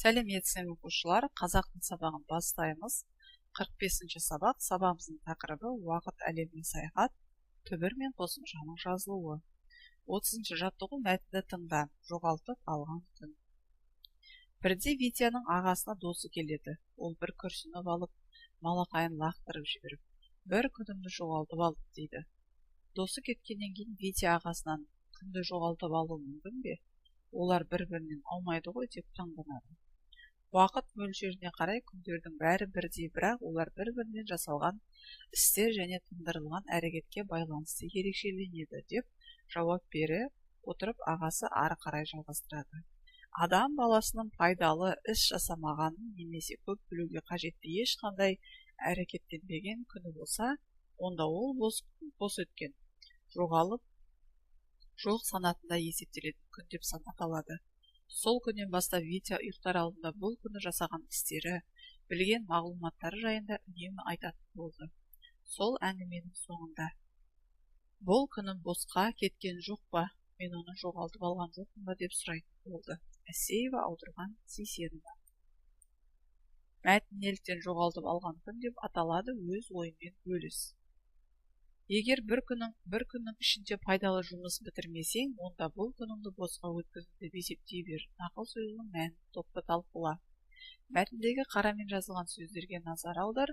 Сәлеметсіздер ме, оқушылар! Қазақ тілі сабағын бастаймыз. 45-ші сабақ. Сабағымыздың тақырыбы: уақыт әлеміне саяхат, түбір мен қосымшаның жазылуы. 30-шы жаттығу. Мәтінді тыңда. Жоғалтып алған күн. Бірде Витяның ағасына досы келеді. Ол бір күрсініп алып, малақайын лақтырып жіберіп: «Бір күнімді жоғалтып алдым», – дейді. Досы кеткеннен кейін Витя ағасынан: «Күнді жоғалтып алу мүмкін бе? Олар бір бірінен аумайды ғой», – деп таңданады. Уақыт мөлшеріне қарай күндердің бәрі бірдей, бірақ олар бір-бірінен жасалған істер және тындырылған әрекетке байланысты ерекшеленеді, деп жауап бере отырып, ағасы ары қарай жалғастырады: Адам баласының пайдалы іс жасамағанын немесе көп білуге қажетті ешқандай әрекеттенбеген күні болса, онда ол бос өткен, жоғалып, жоқ санатында есептелетін күн деп аталады. Сол күннен бастап Витя ұйықтар алдында бұл күні жасаған істері, білген мағлұматтары жайында үнемі айтатын болды. Сол әңгіменің соңында: «Бұл күнім босқа кеткен жоқ па? Мен оны жоғалтып алған жоқпын ба?» – деп сұрайтын болды. Әсеева аударған, Сейсенова. Мәтін неліктен «Жоғалтып алған күн» деп аталады? Өз ойыңмен бөліс. Егер бір күннің ішінде пайдалы жұмыс бітірмесең, онда бұл күніңді босқа өткіздің деп есептей бер. Нақыл сөзінің мәнін топта талқыла. Мәтіндегі қарамен жазылған сөздерге назар аудар.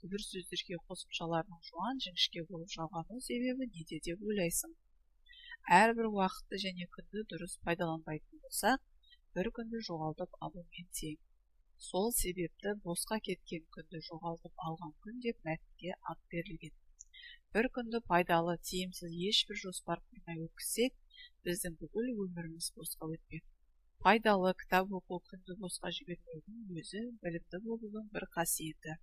Түбір сөздерге қосымшаларының жуан, жіңішке болып жалғану себебі неде деп ойлайсың? Әрбір уақытты және күнді дұрыс пайдаланбайтын болсақ, бір күнді жоғалтып алумен тең. Сол себепті босқа кеткен күнді жоғалтып алған күн деп мәтінге ат берілген. Бір күнді пайдалы, тиімсіз, ешбір жоспар құрмай өткізсек, біздің бүкіл өміріміз босқа өтпек. Пайдалы кітап оқу, күнді босқа жібермеудің өзі білімді болудың бір қасиеті.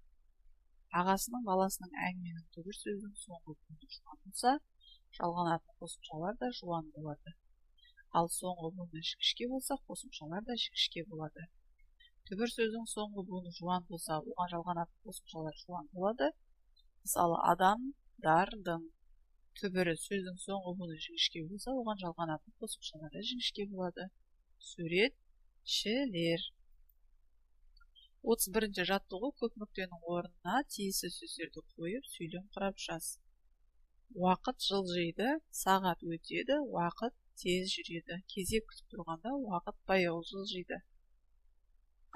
Ағасының баласының әңгіменің түбір сөздің соңғы буыны жуан болса, жалғанатын қосымшалар да жуан болады. Ал соңғы буыны жіңішке болса, қосымшалар да жіңішке болады. Түбір сөздің соңғы буыны жуан болса, оған жалғанатын қосымшалар жуан болады. Мысалы, адам, дар, дың. Түбірі сөздің соңғы буыны жіңішке болса, оған жалғанатын қосымшалар да жіңішке болады: сурет, шілер. 31-жаттығу. Көп нүктенің орнына тиісті сөздерді қойып, сөйлем құрап жаз. Уақыт жылжиды, сағат өтеді, уақыт тез жүреді. Кезек күтіп тұрғанда уақыт баяу жылжиды.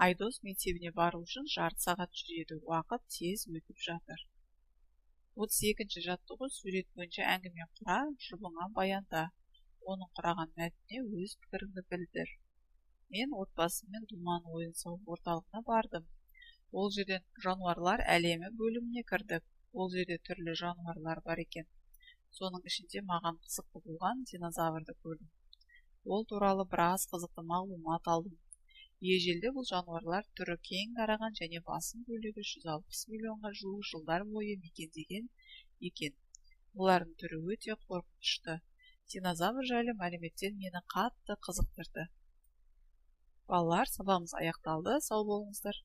Айдос мектебіне бару үшін жарты сағат жүреді. Уақыт тез өтіп жатыр. 32-жаттығу. Сурет бойынша әңгіме құра, жұбыңа баянда. Оның құраған мәтініне өз пікіріңді білдір. Мен отбасыммен Думан ойын-сауық орталығына бардым. Ол жерден жануарлар әлемі бөліміне кірдік. Ол жерде түрлі жануарлар бар екен. Соның ішінде маған қызықты болған динозаврды көрдім. Ол туралы біраз қызықты мағлұмат алдым. Ежелде бұл жануарлар түрі кең тараған және басым бөлігі 160 миллионға жуық жылдар бойы мекендеген екен. Олардың түрі өте қорқынышты. Динозавр жайлы мәліметтер мені қатты қызықтырды. Балалар, сабағымыз аяқталды. Сау болыңыздар.